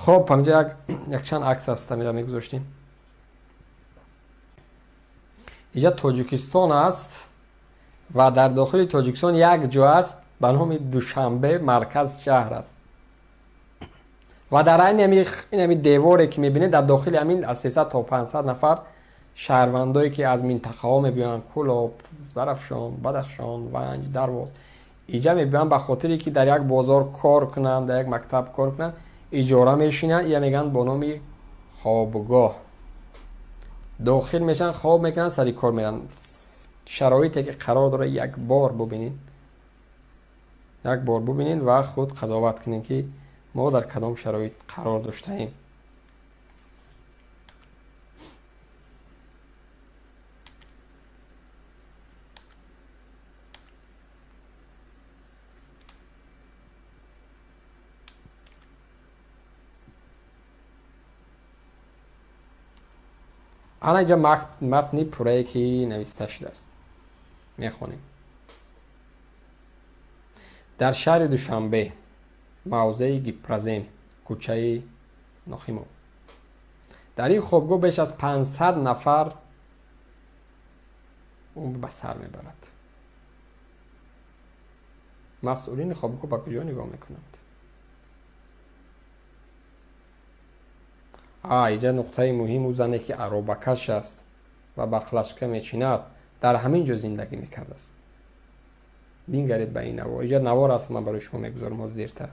Хоб, ҳаминҷа якчанд акс аст, амира мегузоштем. Инҷа Тоҷикистон аст ва дар дохили Тоҷикистон як ҷо аст ба номи Душанбе, марказ шаҳр аст. Ва дар айни ҳами деворе ки мебинед, дар дохили ҳамин аз 300 то 500 нафар шаҳрвандое ки аз минтақаҳо мебиёянд, Кӯлоб, Зарафшон, Бадахшон, Ванҷ, Дарвоз, иҷа мебиёянд ба хотире ки дар як бозор кор кунанд, дар як мактаб кор кунанд, иҷора мешинанд, ия мегӯянд бо номи хобгоҳ. Дохил мешаванд, хоб мекунанд, сари кор мераванд. Шароите ки қарор дорад, як бор бубинед, як бор бубинед ва худ қазоват кунед ки мо дар кадом шароит қарор доштаем. Ана инҷа матни пуррае ки нависта шудааст, мехонем. Дар шаҳри Душанбе, мавзеи Гипрозем, кӯчаи Нохимов, дар ин хобгоҳ беш аз 500 нафар умр ба сар мебарад. Масъулини хобгоҳ ба куҷо нигоҳ мекунанд? Иҷа нуқтаи муҳим, ӯ зане ки аробакаш аст ва бақлашка мечинад, дар ҳамин ҷо зиндагӣ мекардааст. Бингаред ба ин навор. Иҷа навор аст, ман барои шумо мегузорам ҳозир дертар.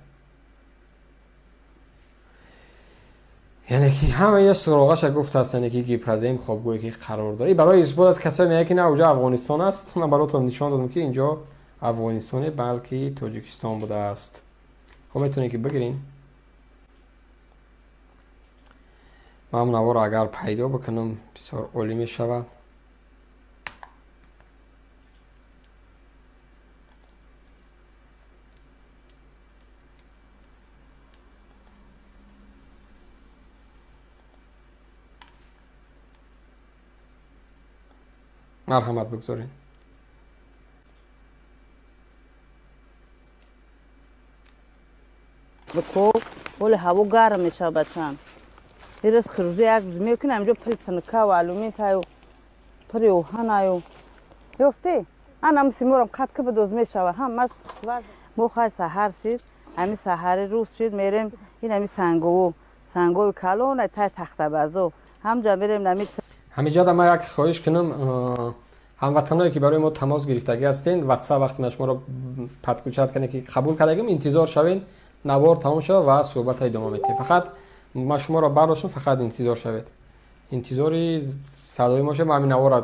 Яъне ки ҳамаи суроғаша гуфтааст, яъне ки Гипрозем хобгоҳе ки қарор дорад. И барои исбот аст, касое мегӯянд ки на, уҷо Афғонистон аст. Ман баротон нишон додам ки инҷо Афғонистоне, балки Тоҷикистон будааст. Хоб, метавонед ки бигирин. Ман наворро агар пайдо бикунам, бисёр олӣ мешавад. Марҳамат, бигзоред. Ҳоли ҳаво гарм мешавад, бачам. Ирас хирӯза як рӯз мекунам, инҷо пури тинкаву алюминтаю, пури оҳанаю. Ёфтӣ? Ана симорам қат ки бидоз мешава. Ҳамаш мо хай саҳар шид, ҳами саҳари рӯз шид, мерем ин ҳами сангову, сангови калон тай тахтабазо. Ҳамҷа мерем нами. Ҳамиҷода ман як хоҳиш кунам, ҳамватаное ки барои мо тамос гирифтагӣ ҳастен, ватсап вақте ман шуморо подключать кардем ки қабул кардагим, интизор шавед, навор тамом шавад ва суҳбатро идома медиҳем. Фақат ман шуморо бардоштам, фақат интизор шавед, интизори садои мо шавед. Мо ҳамин наворро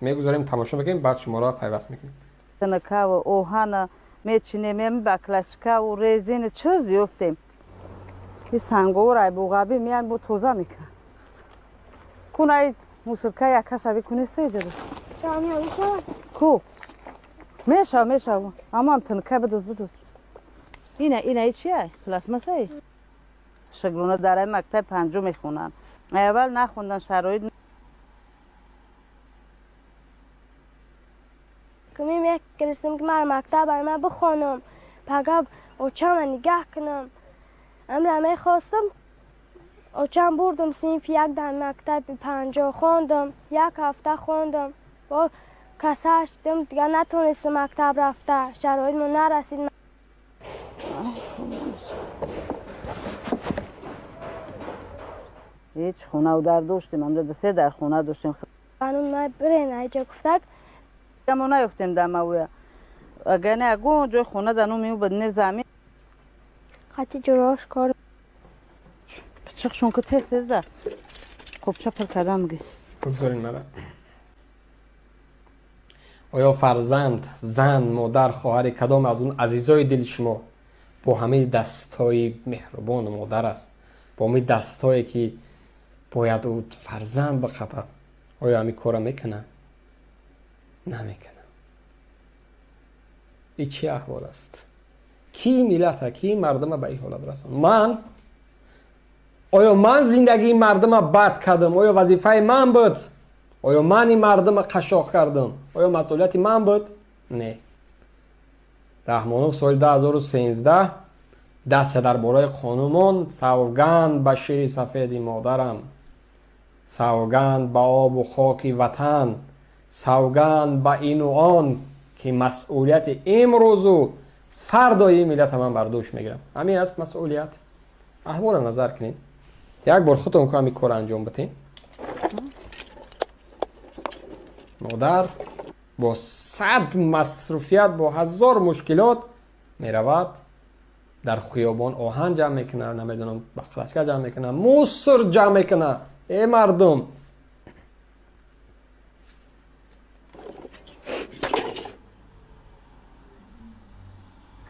мегузорем, тамошо мекунем, баъд шуморо пайваст мекунем. Тинкаву оҳана мечинем, ами баклашкаву резини чиз ёфтем. И санговро ай буғабӣ меян, бо тоза мекунанд. Кун ай мусорка якаша бикуни сеҷада. Ку? Мешава, мешава. Аммо ам тинка бидоз, бидоз. Ина, ина чи ай? Пластмассай? Шагрона дар ай мактаби панҷум мехонанд. Аввал нахондан, шароит Кумим мекунистам ки ман мактаб ай ман бихонам, пага очама нигаҳ кунам. Амра мехостам, очам бурдум синфи як дар мактаби панҷоҳ хондам, як ҳафта хондам, бо касал шудам, дигар натонистам мактаб рафта, шароитмо нарасид. Ҳеҷ хонаву дар доштем, ҳамҷа ду се дар хона доштем. Анун май бирен айҷа гуфтак. Мо наёфтем дамавоя. Агар не ягон ҷои хона дар номи ӯ буд, не замин. Хати ҷурош кор. Пичиқшон ки тез тез да. Қопча пур кардам ги. Бигзорин мара. Оё фарзанд, зан, модар, хоҳари кадом аз он азизои дили шумо бо ҳамаи дастҳои меҳрубону модар аст, бо ҳамаи дастҳое ки бояд ӯ фарзанд биқапад, оё ҳамин корро мекунад? Намекунад. И чӣ аҳвол аст? Ки миллата, ки мардума ба ин ҳолат расон? Ман оё ман зиндагии мардума бад кардам? Оё вазифаи ман буд? Оё ман ин мардума қашшоқ кардам? Оё масъулияти ман буд? Не. Раҳмонов соли 2013 Дастша дар болои қонун, савганд ба шири сафеди модарам, савганд ба обу хоки ватан, савганд ба ину он ки масъулияти имрӯзу фардои миллата ман бар дӯш мегирам. Ҳамин аст масъулият. Аҳвола назар кунед, як бор худтон ку ҳамин кор анҷом битен. Модар бо 100 масруфият, бо 1000 мушкилот меравад дар хиёбон, оҳан ҷамъ мекунад, намедонам, баклажка ҷамъ мекунад, мусор ҷамъ мекунад. Э мардум,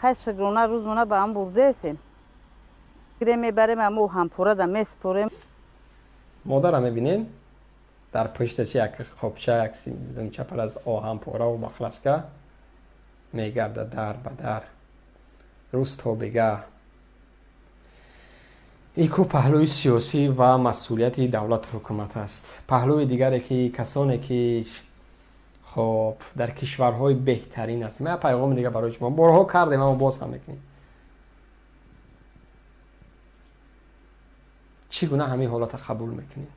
Хай, шукрона, рӯзмона ба ҳам бурдаесем, гирем, мебарем, амо ҳампорада меспорем. Модара мебинем, дар пушташи як қопча, як думча пар аз оҳанпораву баклажка мегардад дар ба дар, рӯз то бегаҳ. Ику паҳлӯи сиёсӣ ва масъулияти давлату ҳукумат аст. Паҳлӯи дигаре ки касоне ки хоб дар кишварҳои беҳтарин ҳастем, як пайғоми дига барои шумо борҳо кардем, аммо боз ҳам мекунем. Чӣ гуна ҳамин ҳолата қабул мекунед?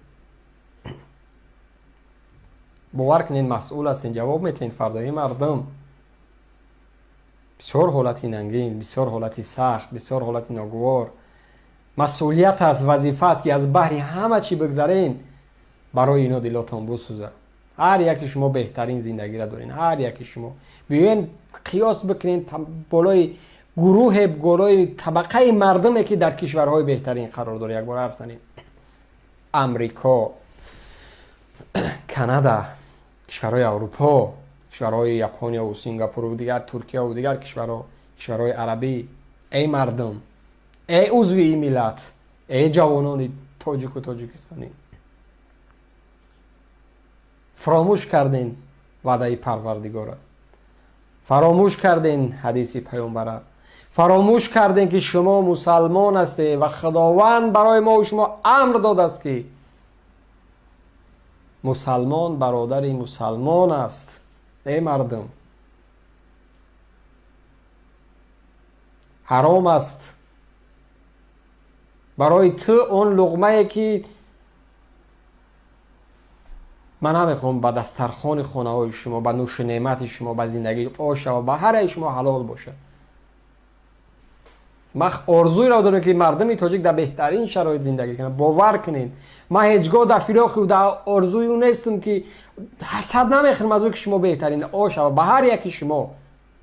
Бовар кунед, масъул ҳастен, ҷавоб метиҳед фардои мардум. Бисёр ҳолати нангин, бисёр ҳолати сахт, бисёр ҳолати ногувор. Масъулият аст, вазифа аст ки аз баҳри ҳама чӣ бигзарен, барои ино дилотон бисӯзад. Ҳар яки шумо беҳтарин зиндагиро дорен. Ҳар яки шумо биёен қиёс бикунен болои гурӯҳе, болои табақаи мардуме ки дар кишварҳои беҳтарин қарор дорад. Якбор ҳарф занем: Амрико, Канада, кишварҳои Аврупо, кишварҳои Японияву Сингапуру дигар, Туркияву дигар кишварҳо, кишварҳои арабӣ. Эй мардум, эй узви ин миллат, эй ҷавонони тоҷику тоҷикистонӣ, фаромӯш карден ваъдаи Парвардигора, фаромӯш карден ҳадиси паёмбара, фаромӯш карден ки шумо мусалмон ҳастед ва Худованд барои мо шумо амр додааст ки мусалмон бародари мусалмон аст. Эй мардум, ҳаром аст барои ту он луғмае ки ман намехоҳам ба дастархони хонаҳои шумо, ба нӯшу неъмати шумо, ба зиндагии ошава, ба ҳар яи шумо ҳалол бошад. Ман орзуеро дорам ки мардуми тоҷик дар беҳтарин шароит зиндагӣ кунад. Бовар кунед, ман ҳеҷ гоҳ дар фироқи дар орзуи ӯ нестам ки ҳасад намехӯрам аз ӯ ки шумо беҳтарин ошава, ба ҳар яки шумо,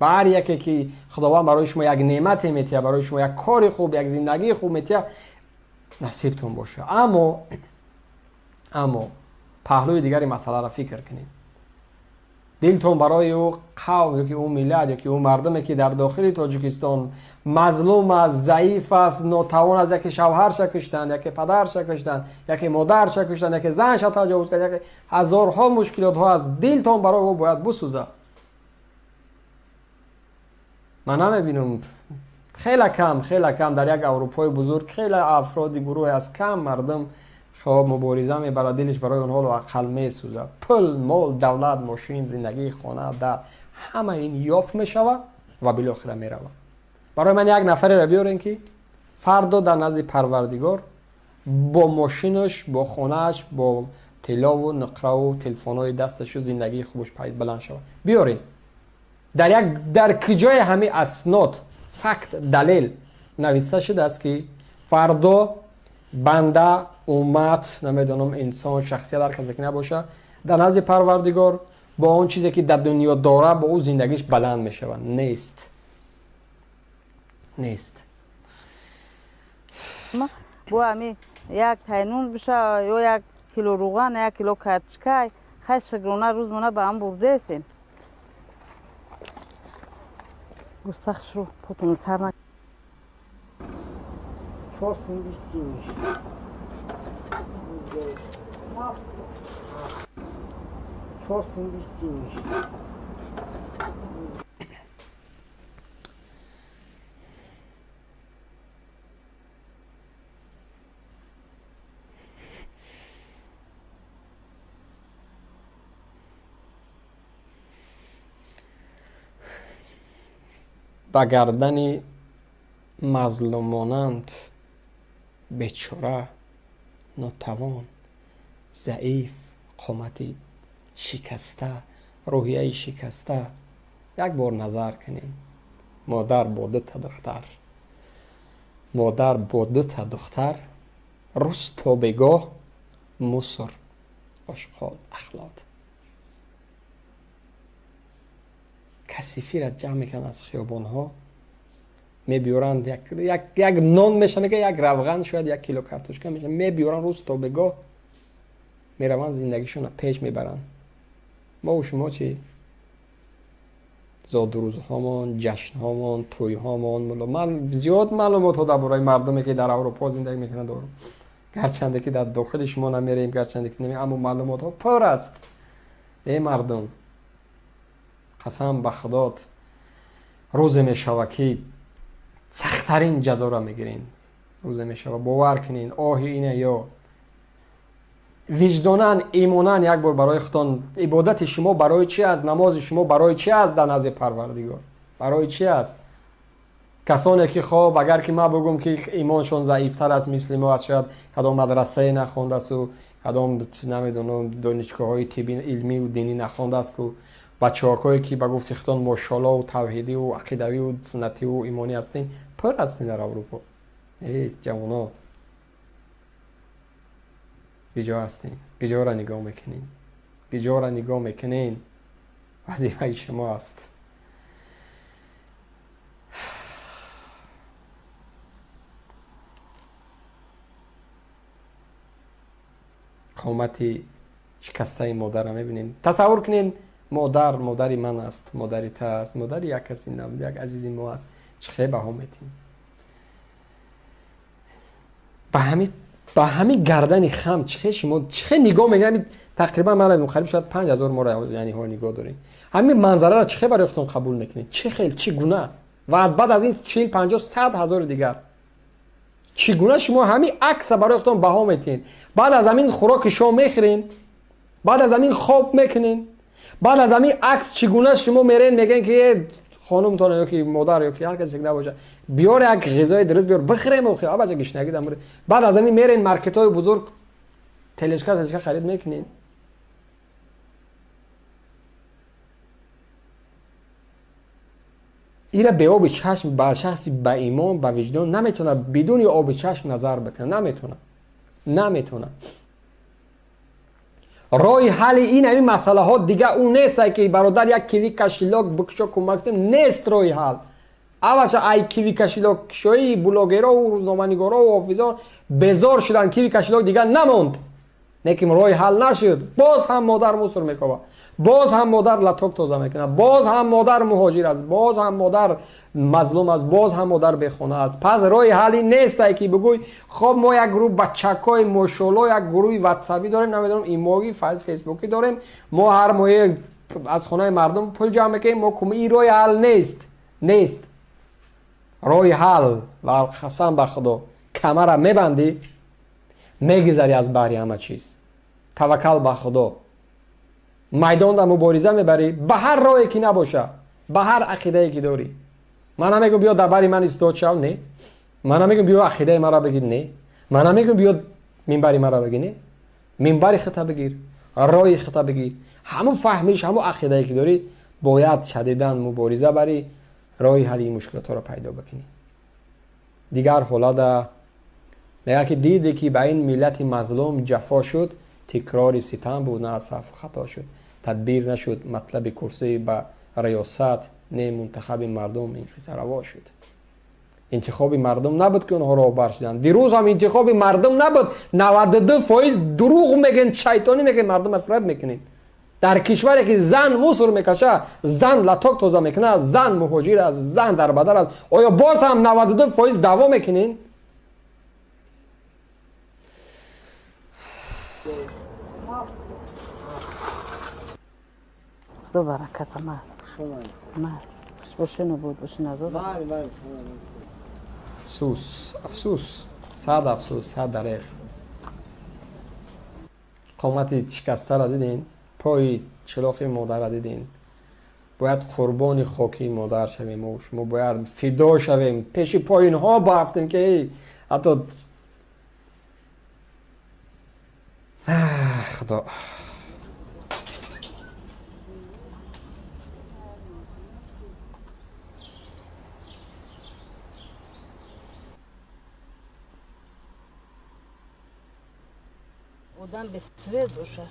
ба ҳар яке ки Худованд барои шумо як неъмате метиҳад, барои шумо як кори хуб, як зиндагии хуб метиҳад, насибтон бошад. Аммо паҳлӯи дигари масъаларо фикр кунед. Дилтон барои ӯ қавм ёки ӯ миллат ёки ӯ мардуме ки дар дохили Тоҷикистон мазлум аст, заиф аст, нотавон аст, яке шавҳарша куштанд, яке падарша куштанд, яке модарша куштанд, яке занша таҷовуз кард, яке ҳазорҳо мушкилотҳо аст, дилтон барои ӯ бояд бисӯзад. Ман намебинам, хеле кам, хеле кам дар як Аврупои бузург хеле афроди гурӯҳе аз кам мардум хоб мубориза мебарад, дилиш барои онҳо лоақал месӯзад. Пул, мол, давлат, мошин, зиндагӣ, хона, дар ҳама ин ёфт мешавад ва билохира меравад. Барои ман як нафареро биёрем ки фардо дар назди Парвардигор бо мошинаш, бо хонааш, бо тиллову нуқраву телефонҳои дасташу зиндагии хубаш баланд шавад. Биёрем. Дар як дар куҷои ҳамин аснод, факт, далел нависта шудааст ки фардо банда, уммат, намедонам, инсон, шахсият, ҳар касе ки набошад, дар назди Парвардигор бо он чизе ки дар дунё дора, бо ӯ зиндагиш баланд мешавад? Нест, нест. Бо ами як тайнун биша ё як кило руған, як кило картошкай. Хай, шукрона, рӯзмона ба ҳам бурдаесем. Густахшро потонтар на. Чор сум 20 тин. 4 сум 20 тин. Ба гардани Мазлуммонанд, бечора, нотавон, заиф, қомати шикаста, рӯҳияи шикаста. Як бор назар кунем. Модар бо дута духтар, модар бо дута духтар рӯз то бегоҳ мусор, ошғол, ахлот, касифира ҷамъ мекунанд аз хиёбонҳо, мебиёранд, як нон меша, мега як равған, шояд як кило картошка меша, мебиёранд, рӯз то бегоҳ мераванд, зиндагишонро пеш мебаранд. Мову шумо чӣ? Зодрӯзҳомон, ҷашнҳомон, тӯйҳомон. Ман зиёд маълумотҳо дар бораи мардуме, ки дар Аврупо зиндагӣ мекунанд, дорам. Гарчанде ки дар дохили шумо намерем, гарчанде ки намерем, аммо маълумотҳо пур аст. Эй мардум, қасам ба худот, рӯзе мешава, ки сахттарин ҷазоро мегирен. Рӯзе мешава, бовар кунен, оҳи ина ё виҷдонан, имонан як бор барои худтон: ибодати шумо барои чи аст? Намози шумо барои чи аст дар назди Парвардигор? Барои чи аст? Касоне ки, хоб, агар ки ман бигӯм, ки имоншон заифтар аст, мисли мо аст, шояд кадом мадрасае нахондаасту кадом, намедонам, донишгоҳҳои тибби илмию динӣ нахондааст ку, бачаҳое ки ба гуфти худтон мошоллоу тавҳидиву ақидавию суннативу имонӣ ҳастен, пур ҳастен дар Аврупо. Э ҷавоно, киҷо ҳастем? Киҷоро нигоҳ мекунем? Киҷоро нигоҳ мекунем? Вазифаи шумо аст. Қомати шикастаи модарро мебинем. Тасаввур кунед, модар модари ман аст, модари та аст, модари як каси як азизи мо аст. Чӣ хел баҳо метиҳем ба ҳамин гардани хам? Чӣ хел шумо, чӣ хел нигоҳ мекунед? Тақрибан ман қариб шояд 5000 моро, яъне ҳо, нигоҳ дорем. Ҳамин манзараро чӣ хел барои худтон қабул мекунед? Чӣ хел, чӣ гуна? Ва баъд аз ин 40, 50, 100 ҳазори дигар, чӣ гуна шумо ҳамин акса барои худтон баҳо метиҳед? Баъд аз ҳамин хӯроки шом мехӯрен, баъд аз ҳамин хоб мекунен, баъд аз ҳамин акс чӣ гуна шумо мерен, мегӯен, ки хонумтон ё ки модар ё ки ҳар касе набошад, биёр, як ғизои дуруст биёр, бихӯрем, абача гишнагӣ дамур. Баъд аз ҳамин мерен маркетҳои бузург, тележка тележка харид мекунед. Ира беоби чашм ба шахси ба имон, ба виҷдон наметавонад бидуни оби чашм назар бикунад. Наметавонад, наметавонад. Роҳи ҳалли ин ҳамин масъалаҳо дига ӯ несте, ки бародар, як Киви кошелёк бикушо, кӯмак кунем. Нест роҳи ҳал. Аввалша, ай Киви кошелёк кушоии блогерову рӯзноманигорову ҳофизон безор шуданд. Киви кошелёк дигар намонд, лекин роҳи ҳал нашуд. Боз ҳам модар мусор мекобад, боз ҳам модар латок тоза мекунад, боз ҳам модар муҳоҷир аст, боз ҳам модар мазлум аст, боз ҳам модар бехона аст. Пас роҳи ҳалли несте, ки бигӯй, хоб, мо як гурӯҳ бачакҳои мошолло, як гурӯҳи ватсапӣ дорем, намедонам, имоги фейсбукӣ дорем, мо ҳар моҳе аз хонаи мардум пул ҷамъ мекунем, мо кум. Ин роҳи ҳал нест, нест роҳи ҳал. Ва қасам ба Худо, камара мебандӣ, мегузарӣ аз баҳри ҳама чиз, таваккал ба Худо, майдонда мубориза мебарӣ, ба ҳар роҳе ки набоша, ба ҳар ақидае ки дорӣ. Ман намегӯм, биё дар бари ман истод шав, не. Ман намегӯм, биё ақидаи маро бигир, не. Ман намегӯм, биё минбари маро бигир, не. Минбари хита бигир, роҳи хита бигир, ҳамун фаҳмиш, ҳамун ақидае ки дорӣ, бояд шадидан мубориза барӣ, роҳи ҳалли ин мушкилотҳоро пайдо бикунӣ. Дигар ҳолада мегӯяд, ки диде, ки ба ин миллати мазлум ҷафо шуд, тикрори ситам буд, на аз сафу хато шуд. Тадбир нашуд матлаби курсӣ ба риёсат, не мунтахаби мардум ин қисса раво шуд. Интихоби мардум набуд, ки онҳо роҳбар шуданд. Дирӯз ҳам интихоби мардум набуд. 92% дурӯғ мегӯен, шайтонӣ мегӯен, мардумро фиреб мекунед. Дар кишваре ки зан мусор мекаша, зан латок тоза мекунад, зан муҳоҷир аст, зан дарбадар аст, оё боз ҳам 92% даъво мекунед? Худо бараката мар мар хушбошину буд боши назор. Афсӯс, афсӯс, сад афсӯс, сад дареғ. Қомати шикастара дидин, пои чилоқи модарра дидин. Бояд қурбони хокии модар шавем, мо шумо бояд фидо шавем, пеши поинҳо баафтем, ки ҳатто худо. Одам бесвет боша,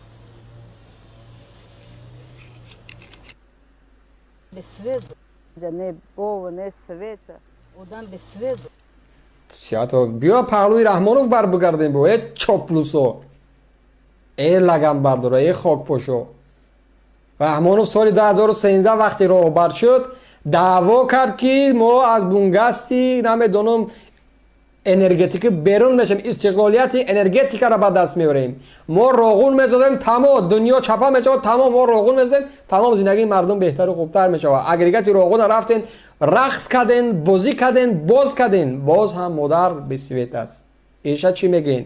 бесвет, не бов, не свет, одам бесвет. Сиято биё паҳлӯи Раҳмонов бар бигардем, бо э чоплусо, э лаганбардоро, э хокпошо. Раҳмонов соли 2013 вақте роҳбар шуд, даъво кард, ки мо аз бунгасти намедонам энергетикӣ берун мешавем, истиқлолияти энергетикаро ба даст меорем, мо роғун месозем, тамом дунё чапа мешавад, тамом мо роғун месозем, тамом зиндагии мардум беҳтару хубтар мешавад. Агрегати роғуна рафтен, рақс карден, бозӣ карден, боз карден, боз ҳам модар бесвет аст. Иша чӣ мегӯен?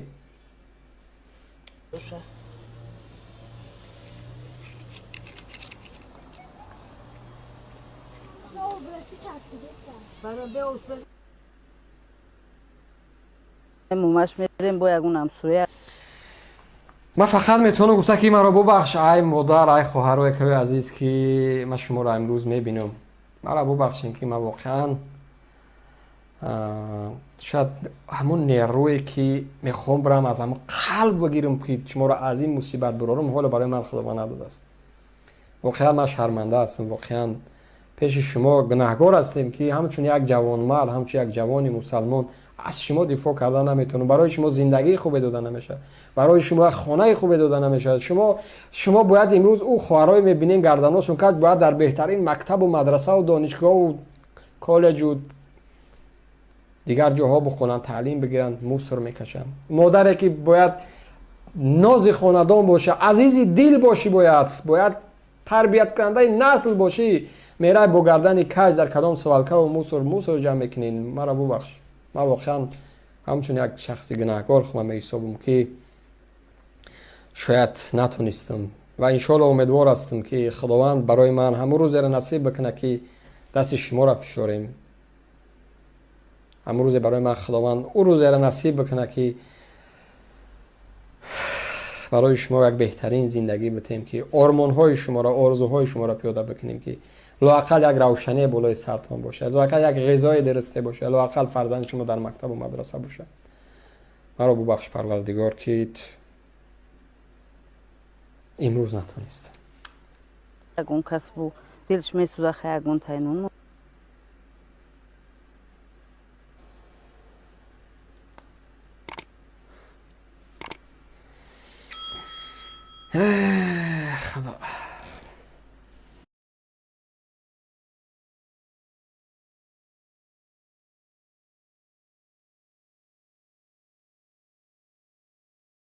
Мумаш мерем бо ягон ҳамсоя. Ман фақат метавонам гуфта, ки маро бубахш, ай модар, ай хоҳару якаи азиз, ки ман шуморо имрӯз мебинам. Маро бубахшем, ки ман воқеан шояд ҳамон нерӯе, ки мехоҳам бирам, аз ҳамон қалб бигирам, ки шуморо аз ин мусибат бурорам, ҳоло барои ман Худованд надодааст. Воқеан ман шарманда ҳастам, воқеан пеши шумо гунаҳгор ҳастем, ки ҳамчун як ҷавонмард, ҳамчун як ҷавони мусалмон аз шумо дифоъ карда наметавонам. Барои шумо зиндагии хубе дода намешавад, барои шумо як хонаи хубе дода намешавад. Шумо бояд имрӯз ӯ хоҳарое мебинем, гарданошон кард, бояд дар беҳтарин мактабу мадрасаву донишгоҳу коллеҷу дигар ҷоҳо бихонанд, таълим бигиранд, мусор мекашанд. Модаре, ки бояд нози хонадон боша, азизи дил бошӣ, бояд тарбияткунандаи насл бошӣ, мерай бо гардани каҷ дар кадом свалкаву мусор ҷамъ мекунӣ. Маро бубахш, ман воқеан ҳамчун як шахси гунаҳкор худам меҳисобам, ки шояд натонистам, ва иншоалло умедвор ҳастам, ки Худованд барои ман ҳамун рӯзеро насиб бикунад, ки дасти шуморо фишорем. Ҳамун рӯзе барои ман Худованд ӯ рӯзеро насиб бикунад, ки барои шумо як беҳтарин зиндагӣ битем, ки ормонҳои шуморо, орзуҳои шуморо пиёда бикунем, ки лоақал як равшане болои сартон бошад, лоақал як ғизои дурусте бошад, лоақал фарзанди шумо дар мактабу мадраса бошад. Маро бубахш, Парвардигор, ки имрӯз натонистам. Ягон кас бу дилш месӯза, ха ягон тайнон. Худо.